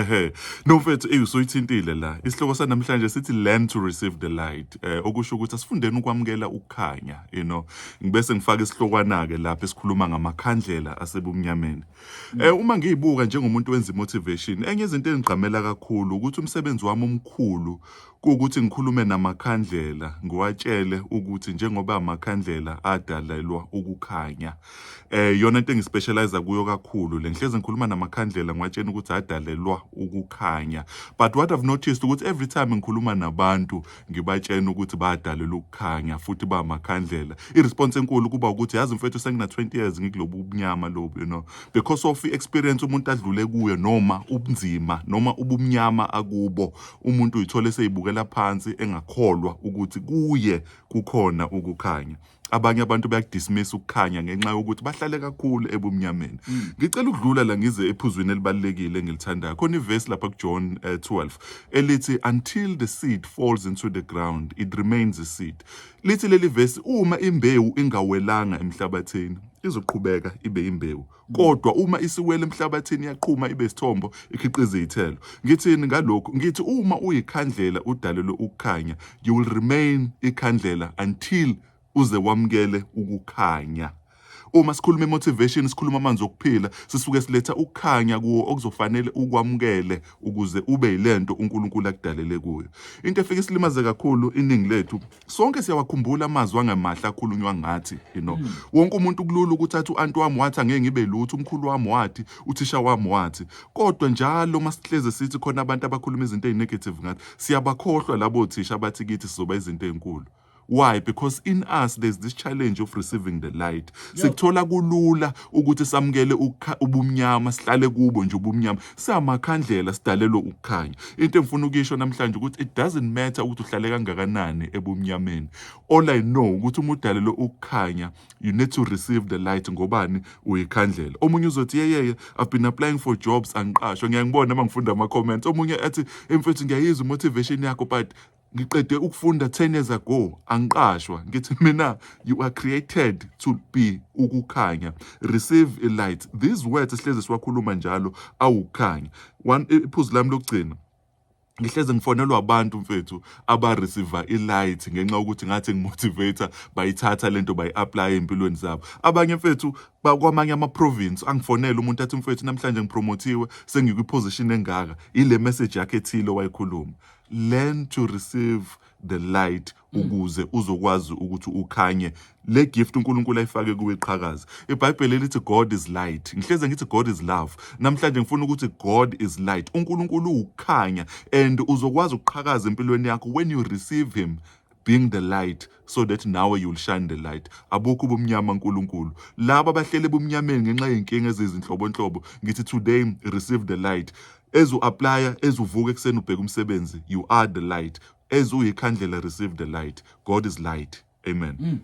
Ehe. No mfethu, ey, usuyithintile la. Isihloko sanamhlanje sithi "Learn to receive the light." Okusho ukuthi asifundeni ukwamukela ukukhanya. Ngibese ngifaka isihlokwana ke lapha esikhuluma ngamakhandlela asebumnyameni. Uma ngiyibuka njengomuntu wenza motivation, enye izinto engigqamela kakhulu ukuthi umsebenzi wami omkhulu kuwukuthi ngikhulume namakhandlela, ngiwatshele ukuthi njengoba amakhandlela adalelwa ukukhanya. Yona into engispecialize kuyo kakhulu le, ngihlezi ngikhuluma namakhandlela, ngiwatshela ukuthi adalelwa ukukhanya. But what I've noticed ukuthi every time ngikhuluma nabantu, ngibatshena ukuthi badalelwa ukukhanya futhi ba amakhandlela, i-response enkulu kuba ukuthi, "Yazi mfethu, sengina 20 years ngikulobu ubumnyama lobu," because of i-experience umuntu adlule kuyo noma ubunzima noma ubumnyama akubo, umuntu uyithola seyibukela phansi, engakholwa ukuthi kuye kukhona ukukhanya. Abanye abantu bayakudismiss ukukhanya ngenxa yokuthi bahlale kakhulu ebumnyameni. Ngicela ukudlula la ngize ephuzwini elibalulekile engilithandayo. Khona ivesi lapha kuJohn 12 elithi, "Until the seed falls into the ground, it remains a seed." Lithi leli vesi, uma imbewu ingawelanga emhlabathini, izoqhubeka ibe imbewu, kodwa uma isiwele emhlabathini, yaqhuma ibe isithombo, ikhiqiza izithelo. Ngithini ngalokhu? Ngithi uma uyikhandlela, udalelwe ukukhanya, you will remain ikhandlela until uze wamukele ukukhanya. Uma sikhuluma motivation, sikhuluma amanzi okuphila, sisuke siletha ukukhanya kuwo okuzofanele ukwamukele ukuze ube yilento uNkulunkulu akudalele kuyo. Into efike isilimaze kakhulu iningi lethu, sonke siyawakhumbula amazwi angemahle akhulunywa ngathi. Wonke umuntu kulula ukuthi athi, "U-anti wami wathi angeke ngibe lutho, umkhulu wami wathi, uthisha wami wathi." Kodwa njalo masihleze sithi khona abantu abakhuluma izinto ezinegative ngathi, siyabakhohlwa labo thisha abathi kithi sizoba izinto ezinkulu. Why? Because in us there's this challenge of receiving the light. Sikuthola kulula ukuthi samukele ubumnyama, sihlale kubo nje ubumnyama. Siyamakhandlela, sidalelwe ukukhanya. Into engifuna ukuyisho namhlanje ukuthi it doesn't matter ukuthi uhlale kangakanani ebumnyameni. All I know ukuthi uma udalelwe ukukhanya, you need to receive the light. Ngobani? Uyikhandlela. Omunye uzothi, "Yeyeye, I've been applying for jobs, angiqashwa." Ngiyangibona uma ngifunda ama-comments. Omunye athi, "Mfethu, ngiyayizwa motivation yakho, but ngiqede ukufunda 10 years ago, angiqashwa." Ngithi mina, you are created to be ukukhanya. Receive a light. These words sihlezi siwakhuluma njalo awukukhanya. One iphuzu lami lokugcina, ngihleze ngifonelwa abantu mfethu aba-receive i-light ngenxa yokuthi ngathi ngimotivate, bayithatha lento, bayi-apply empilweni zabo. Abanye mfethu kwamanye ama-province angifonele umuntu athi, "Mfethu, namhlanje ngipromotiwe, sengikwi-position engaka, ile message yakhe ethile wayikhuluma." Learn to receive the light ukuze uzokwazi ukuthi ukhanye le gift uNkulunkulu ayifake kuwe iqhakaza. IBhayibheli lithi God is light. Ngihleze ngithi God is love, namhlanje ngifuna ukuthi God is light. uNkulunkulu ukukhanya, and uzokwazi ukuqhakaza empilweni yakho when you receive him being the light, so that nawe you'll shine the light. Abukho ubumnyama uNkulunkulu. Laba abahlele ebumnyameni ngenxa yey'nkinga ezizinhlobonhlobo, ngithi today, receive the light. As u-applya, as uvuka ekuseni ubheka umsebenzi, you are the light. As uyikhandlela, receive the light. God is light. Amen.